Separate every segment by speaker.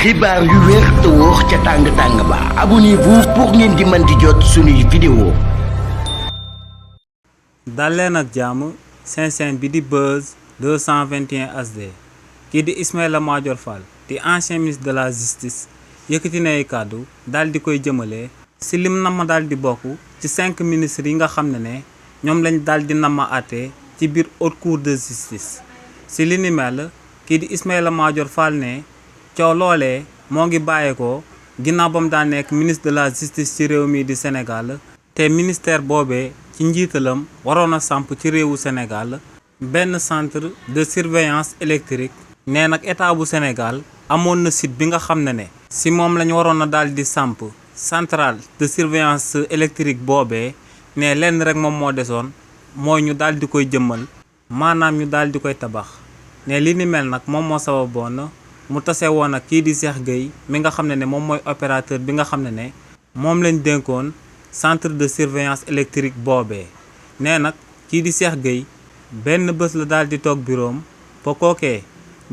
Speaker 1: xibaar yu wér te wóor ca tàng-tàng ba abonnez-vous pour ngeen di mën di jot suñuy vidéo.
Speaker 2: dal leen ak jàmm seen bi di Buzz 221 HD kii di Ismaïla Madior Fall di ancien ministre de la justice yëkkati na ay kàddu daal di koy jëmale si lim nama daal di bokk ci 5 ministres yi nga xam ne ñoom lañ daal di nama àtte ci biir haute cour de justice. si li ni mel kii di Ismaïla Madior Fall ne coow loolee moo ngi bàyyeekoo ginnaaw ba mu daan nekk ministre de la justice ci réew mi di Sénégal te ministère boobee ci njiitalam waroon a samp ci réewu Sénégal benn centre de surveillance électrique. nee nag état bu Sénégal amoon na site bi nga xam ne si moom lañ waroon a daal di samp centrale de surveillance électrique boobee ne lenn rek moom moo desoon mooy ñu daal di koy jëmmal maanaam ñu daal di koy tabax. ne li ni mel nag moom moo sababoon mu tase woon ak kii di Cheikh Gueye mi nga xam ne moom mooy opérateur bi nga xam ne moom lañ dénkoon centre de surveillance électrique boobee. nee nag kii di Cheikh Gueye benn bés la daal di toog bureau am ba kookee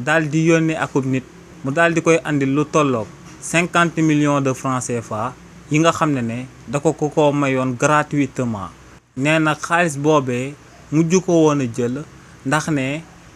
Speaker 2: daal di yónnee akub nit mu daal di koy andil lu tolloog 50 millions de francs CFA yi nga xam ne da ko mayoon gratuitement. nee nag xaalis boobee mujj ko woon a jël ndax ne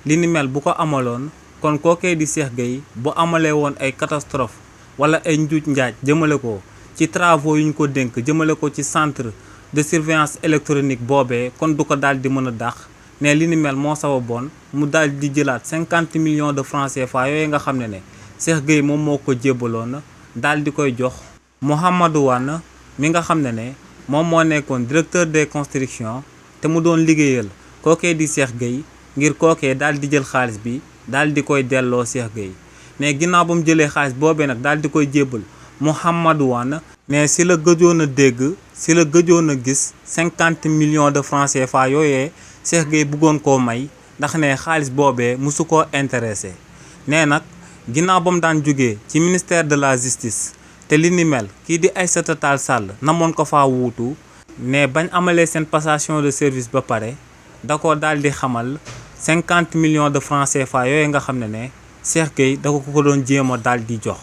Speaker 2: li ni mel bu ko amaloon kon kookee di Cheikh Gueye bu amalee woon ay catastrophe wala ay njuuj njaaj jëmale ko ci travaux yu ñu ko dénk jëmale ko ci centre de surveillance électronique boobee kon du ko daal di mën a dàq. ne li ni mel moo sababoon mu daal di jëlaat 50 millions de francs CFA yooyu nga xam ne Cheikh Gueye moom moo ko jébbaloon daal di koy jox Mouhamadou Wane mi nga xam ne moom moo nekkoon directeur des constructions te mu doon liggéeyal kookee di Cheikh Gueye ngir kookee daal di jël xaalis bi daal di koy delloo Cheikh Gueye. ne ginnaaw ba mu jëlee xaalis boobee nag daal di koy jébbal Mouhamadou Wane ne si la gëjoon a dégg si la gëjoon a gis 50 millions de francs CFA yooyee Cheikh Gueye bëggoon koo may ndax ne xaalis boobee musu koo intéressé. nee nag ginnaaw ba mu daan jógee ci ministère de la justice te li ni mel kii di Aïssata Tall Sall namoon ko faa wuutu ne bañ amalee seen passation de service ba pare da ko daal di xamal 50 millions de francs CFA yooyu nga xam ne Cheikh Gueye da ko doon jéem a daal di jox.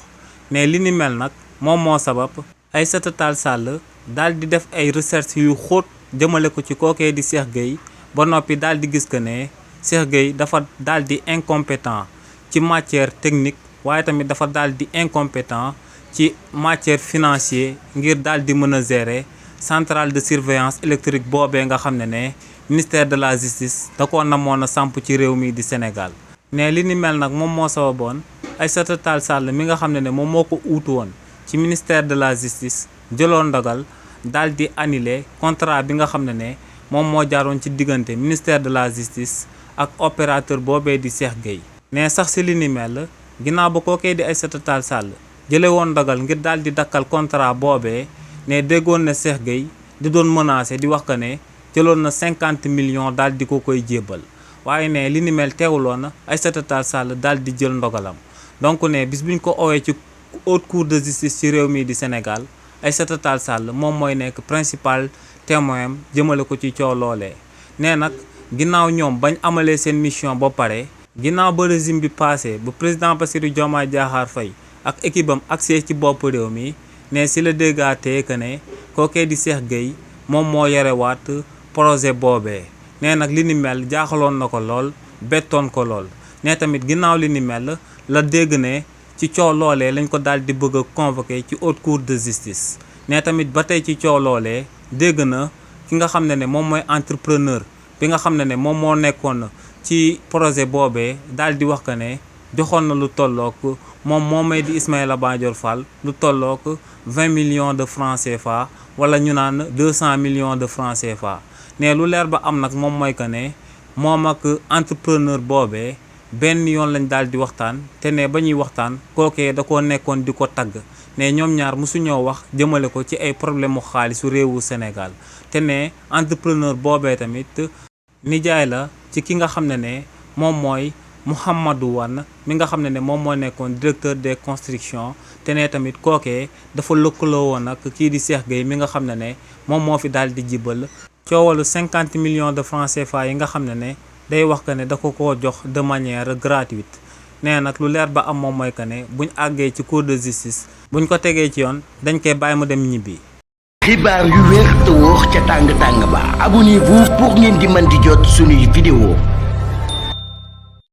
Speaker 2: ne li ni mel nag moom moo sabab Aïssata Tall Sall daal di def ay recherche yu xóot jëmale ko ci kookee di Cheikh Gueye ba noppi daal di gis que ne Cheikh Gueye dafa daal di incompétent ci matière technique waaye tamit dafa daal di incompétent ci matière financière ngir daal di mën a gérer centrale de surveillance électrique boobee nga xam ne ministère de la justice da koo namoon a samp ci réew mi di Sénégal. ne li ni mel nag moom moo sababoon Aïssata Tall Sall mi nga xam ne moom moo ko uutu woon ci ministère de la justice jëloon ndogal daal di annuler contrat bi nga xam ne moom moo jaaroon ci diggante ministère de la justice ak opérateur boobee di Cheikh Gueye. ne sax si li ni mel ginnaaw ba kookee di Aïssata Tall Sall jële woon ndogal ngir daal di dakkal contrat boobee ne déggoon na Cheikh Gueye di doon menacé di wax que ne jëloon na 50 millions daal di ko koy jébbal waaye ne li ni mel teewuloon na Aïssata Tall Sall daal di jël ndogalam. donc ne bis buñ ko owee ci haute cour de justice ci réew mi di Sénégal Aïssata Tall Sall moom mooy nekk principal témoin jëmale ko ci coow loolee. nee nag ginnaaw ñoom bañ amalee seen mission ba pare ginnaaw ba régime bi passé ba président Bassirou Diomaye Diakhar Faye ak équipe am accès ci bopp réew mi ne si la déggaatee que ne kookee di Cheikh Gueye moom moo yorewaat projet boobee. nee nag li ni mel jaaxaloon na ko lool bettoon ko lool. ne tamit ginnaaw li ni mel la dégg ne ci coow loolee lañ ko daal di bëgg a convoqué ci haute cour de justice. ne tamit ba tey ci coow loolee dégg na ki nga xam ne moom mooy entrepreneur bi nga xam ne moom moo nekkoon ci projet boobee daal di wax que ne joxoon na lu tollook moom moomay di Ismaïla Madior Fall lu tollook 20 millions de francs CFA wala ñu naan 200 millions de francs CFA. ne lu leer ba am nag moom mooy que ne moom ak entrepreneur boobee benn yoon lañ daal di waxtaan te ne ba ñuy waxtaan kookee da koo nekkoon di ko tagg. ne ñoom ñaar mosuñoo wax jëmale ko ci ay problème mu xaalisu réewu Sénégal te ne entrepreneur boobee tamit nijaay la ci ki nga xam ne moom mooy Mouhamadou Wane mi nga xam ne moom moo nekkoon directeur des constructions te ne tamit kookee dafa lëkkaloo woon ak kii di Cheikh Gueye mi nga xam ne moom moo fi daal di jibal coowalu 50 millions de francs CFA yi nga xam ne day wax que ne da ko koo jox de manière gratuite. nee nag lu leer ba am moom mooy que ne buñ àggee ci cour de justice buñ ko tegee ci yoon dañ koy bàyyi mu dem ñibbi.
Speaker 1: xibaar yu wér te wóor ca tàng tàng ba abonnez-vous pour ngeen di mën di jot suñuy vidéo